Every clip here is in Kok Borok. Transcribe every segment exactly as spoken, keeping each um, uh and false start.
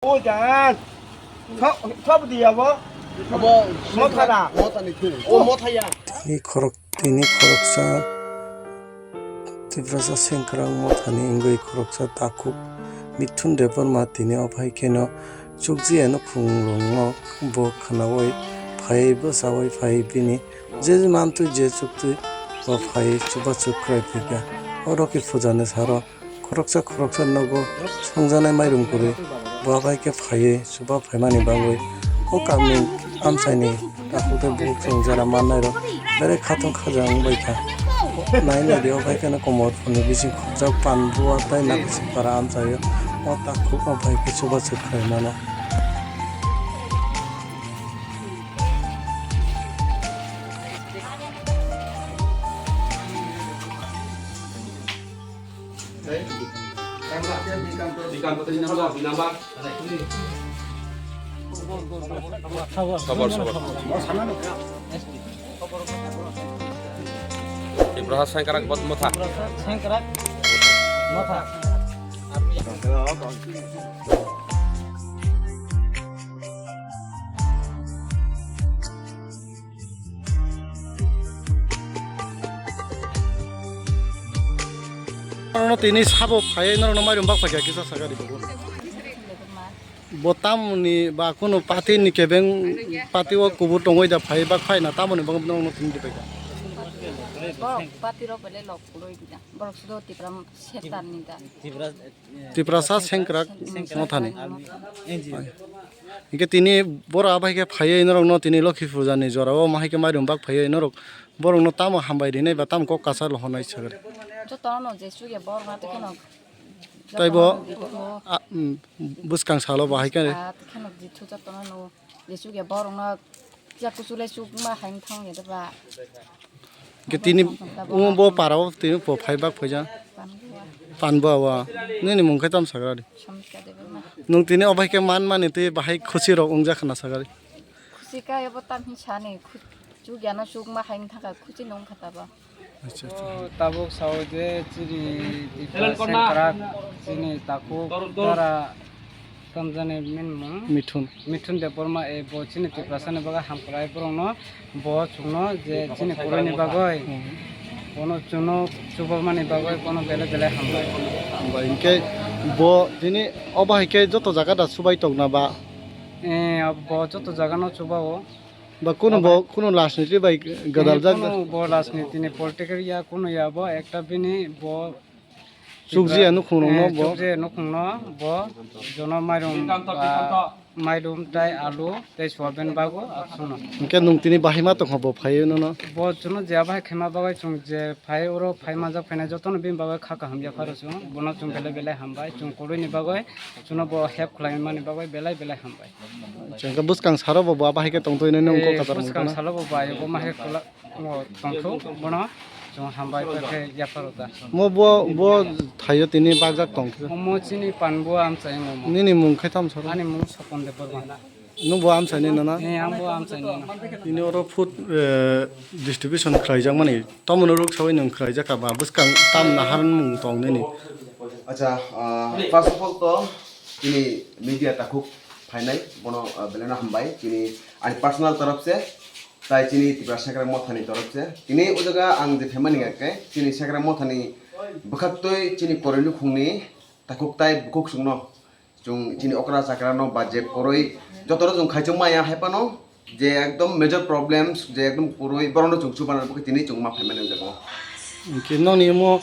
O jan. Thok, thok di abo. Abo motha da. Motha ni thung. O motha ya. Tini khorok, tini khoroksa Tiprasa sengkrang mothani wngwi khoroksa takhuk Mithun Debbarma tini ophai kheno chukjiyano khunglwngno bo khnaui phaiwi bwchaui phaiwi bini je mantwi je chuktwi bo phaiwi chubachu khlai phaikha. O Loki pujani saro khoroksa khoroksa nogo songjanai mairum kwrwi bo bai khe phaiwi chuba phaimani bagwi o kamini amchaini takhuk tei bukhuk chwng jera mannairok belai khatung khajang wngbaikha. Nai naidi o bai kheno Komorphurni bising khopjak Panbua tei Nakasingpara amchaio o takhuk o bai khe chubachu khlai mano. Khobor, khobor. Tiprasa sengkrak bot motha. Sengkrak motha. Norokno tini sabo phaiwi norokno mairum bak paikha kisa sakha di bubo. Bo tamoni ba kunu party ni kebeng party o kubur tongwi da phai bak phai na tamoni bagwi norokno tini di paikha. Borok party rok belai lok kuloi gida. Borok sudo Tipra setan ni da. Tiprasa sengkrak mothani. Hingke tini boro abai khe phaiwi norokno tini Lokhi puja ni jorao ma hai khe mairum bak phaiwi norok borokno tamo hambai rinai ba tamo kok kasa lohonai sagri. Jotono je suya borok na te kheno. Taibo jotono a, mm, bwskang salo bo hai khe. A te kheno jithu jotono no je suya borok no ya kuchule suk ma hai thang ya ba. Hingke tini omo bo parao tini bo phai bak phaija. Panbua wa. Nini mung khe tamo sagra di. Nwng tini obo hai khe man mani twi bahai khusi rok wngjak khna sagra di. Khusi khe abo tam hin sani chuk ya no chuk ma hai thangkha khusi nung kha tabo. Acha, acha. O tabuk sao je chini Tipra sengkrak chini takhuk dara Tamjani bini mung? Mithun. Mithun Debbarma, e, bo chini Tiprasa ni bagwi hamkrai borokno, bo chwngno je chini kwrwini bagwi, hmm, bono chwngno chubamani bagwi bono belai belai hambai. Hambai. Hinkhe bo tini obo hai khe joto jaga da subai tongna ba? E, bo joto jaga no chubao. Ba kunu bo kunu rajniti bai gadal jak? Kunu bo rajniti ni political ya kunu ya bo ekta bini bo Chukjia nukhung rokno eh, bo. Chukjia nukhung no bo jono mairum, ah, mairum tai alu tai soyabin bago aksano. Hingke nung tini bahai ma tongkha bo phaiwi nono. Bo chwngno je bahai khaima bagwi chwng je phai oro phai manjak phainai jotono bini bagwi kha kaham yapharo chwng. Bono chwng belai belai hambai. Chwng kwrwini bagwi chwngno bo help khlaimani bagwi belai belai hambai. Chwng khe bwskang salo bo ba bahai khe tongtwi nai nung kok katar. Eh, bwskang salo bo bai bo ma hai kwla-, O, tongthok, bono chwng hambai khe yapharo ta. Mo bo, bo thaio tini bakjak tongkhe. Omo chini panbua amchai omo. Nini mung khe tamo soro? Ani mung Sopon Debbarma. Nwng bo amchai ni nana? Eh, ang bo amchai ni nana. Tini oro food, eh, distribution khlaijak mani. Tamoni rok sawi nwng khlaijak kha ba bwskang tam nahar mung tong nini. Acha, ah, first of all to tini media takhuk phainai bono, ah, belai no hambai. Tini ani personal taraf se Tai chini Tipra Sengkrak Mothani torop se. Tini o jaga ang je phaimani hwnkhe, chini Sengkrak Mothani bwkhaktwi chini koroi nukhungni takhuk tai bukhuk chwngno chwng chini okra chakrano ba je koroi jotono chwng khaichung maya hai phano je ekdom major problems je ekdom koroi borokno chwng chubana bwkhe tini chwng ma phaimani o jaga o. Hwnkhe nokni imo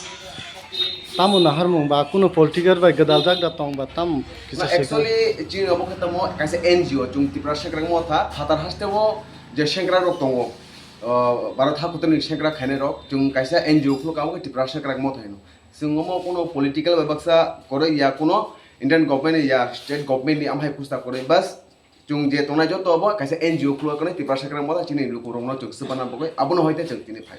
tamo naharmung ba kunu political bai gwdaljak da tong ba tamo kisa Na, se actually, chini obo khe tamo kaisa N G O, chwng Tipra Sengkrak Motha, phatar haste o je sengkrak rok tongo, o, Bharat hakutorni sengkrak khainai rok, chwng kaisa N G O khuluk abo khe Tipra Sengkrak Motha hino. Chwng omo kuno political bai baksa koroi ya kuno Indian government ni ya state government ni amhai pusta koroi bas Chwng je tongnai joto bo kaisa N G O khuluk kanwi Tipra Sengkrak Motha chini lukurokno chwng swbana bagwi abono hai khe chwng tini phai.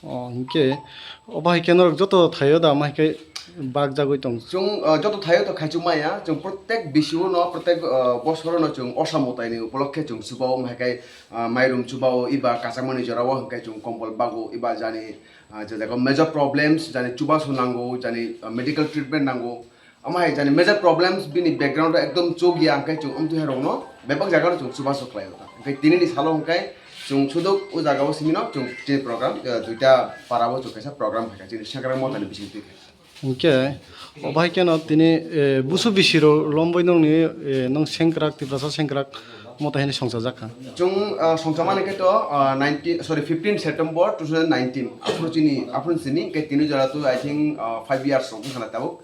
O, hinkhe obo hai khe norok joto thaio da, ma hai khe bakjagwi tong? Chwng, ah, joto thaio to khaichuk maya, chwng protek bisio no, protek, ah, bosoro no chwng Osa Motai ni upolokhe chwng chubao, ma hai khe, ah, mairum chubao, iba kachangmani jorao hwnkhe chwng kombol bago, iba jani, ah, je jaga major problems, jani chubasu nango, jani, ah, medical treatment nango, Omo hai jani major problems bini background o ekdom chuk ya, hwnkhe chwng amtwi hai rokno bebak jaga no chwng chubachu khlai o. Hwnkhe tini ni salo hwnkhe chwng suduk o jaga o simi no chwng chini program, eh, duita para o chwng kaisa program khaikha chini Sengkrak Motha ni bising twi khaikha. Hwnkhe, o bai kheno tini, eh, busu bisi rok lombai nongni, eh, nong Sengkrak, Tiprasa Sengkrak Motha hini songchajak kha. Chwng, ah, songchama ni khe to, ah, nineteen, sorry, fifteen September two thousand nineteen. Aphuru chini, aphuru chini, hwnkhe tini jora tu, I think, ah, five years rok wngkha na tabuk.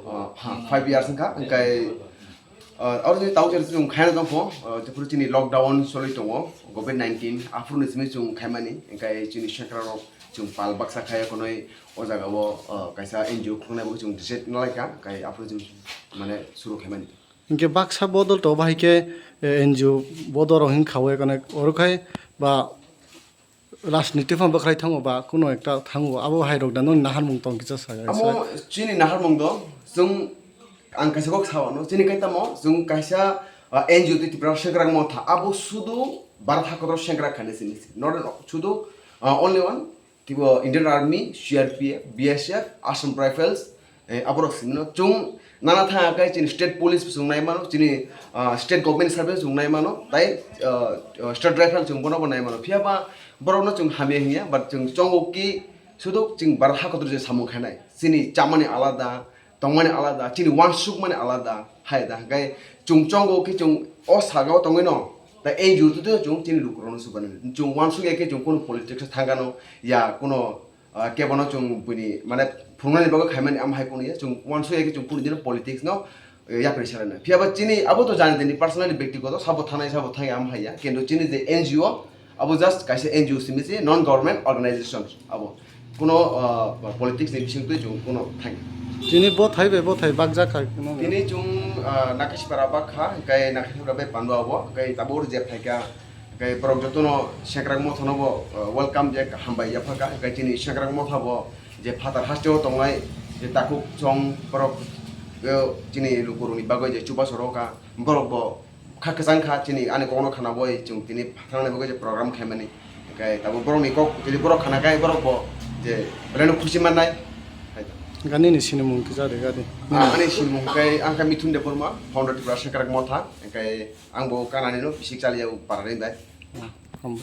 Ah, ha, five years wngkha, hwnkhe, ah, oro chini tabuk jora chwng khaina tongkho, ah, jephuru chini lockdown choli tongo, covid nineteen, aphuru ni simi chwng khaimani, hwnkhe chini Sengkrak rok chwng pal baksa khai khwnwi o jaga o, ah, kaisa N G O khuluknai bo chwng decide wnglaikha, hwnkhe aphuru chwng mane suru khaimani. Hinkhe baksa bodol to bahai khe, eh, N G O bodol rok hin khaui connect oro khai ba rajniti phan bwkhwlai thango ba kuno ekta thango abo hai rok da noni naharmung tong kisa sa. Amo chini naharmung do chwng ang kaisa kok sa wano chini kai tamo chwng kaisa, ah, N G O tei Tipra Sengkrak Motha abo sudu Bharat hakotor Sengkrak khainai sini si. Not an-, sudu, ah, only one Tibo Indian Army, C R P F, B S F, Assam Rifles, eh, aborok simi no. Chwng nana thang khe chini state police bo chwng nai mano, chini, ah, state government service chwng nai mano, tai, ah, ah, state rifle chwng bono bo nai mano. Phiya ba borok no chwng hamya hinya, but chwng chongo ki sudu chwng Bharat hakotor je samung khainai. Chini chamani alada, tongmani alada, chini uansukmani alada, hai da, hwnkhe chwng chongo khe chwng o saga o tongwi no, da N G O tu chwng chini lukurokno subani. Chwng uansuk ya khe chwng kuno politics o thangano, ya kuno, ah, kebono chwng buini, mane, phunuknani bagwi khaimani am hai kuno ya, chwng uansuk ya khe chwng kuno dino politics no, eh, yapri salai na. Phiya ba chini abo to jani dini personally bektigoto sabo thanai, sabo thangya am hai ya, kintu chini je N G O, abo just kaisa N G O simi se, non government organization abo. Kuno, ah, politics ni bising twi chwng kuno thang. Chini bothai bai bothai bakjak kha kuno. Tini chwng, ah, Nakaisipara bak kha, hwnkhe Nakaisipara bai Pandua bo, hwnkhe tabuk je phaikha, hwnkhe borok jotono Sengkrak Motha no bo, ah, welcome je hambai yapha kha, hwnkhe chini Sengkrak Motha bo je phatar haste o tongnai je takhuk chong borok, eh, chini lukurokni bagwi je chubachu rw kha, borok bo kha kwchang kha chini ani kokno khana boi chwng tini phathangnani bagwi je program khaimani. Hwnkhe tabuk borokni kok tini borok khana khai borok bo je belai no khusi mannai. Gani ni sinimung kisa de gadi. Ah, ani sinimung khe ang khe Mithun Debbarma, founder Tripura Sengkrak Motha. Hwnkhe ang bo kanani no bisik chaliya parani bai. Ah, hambai.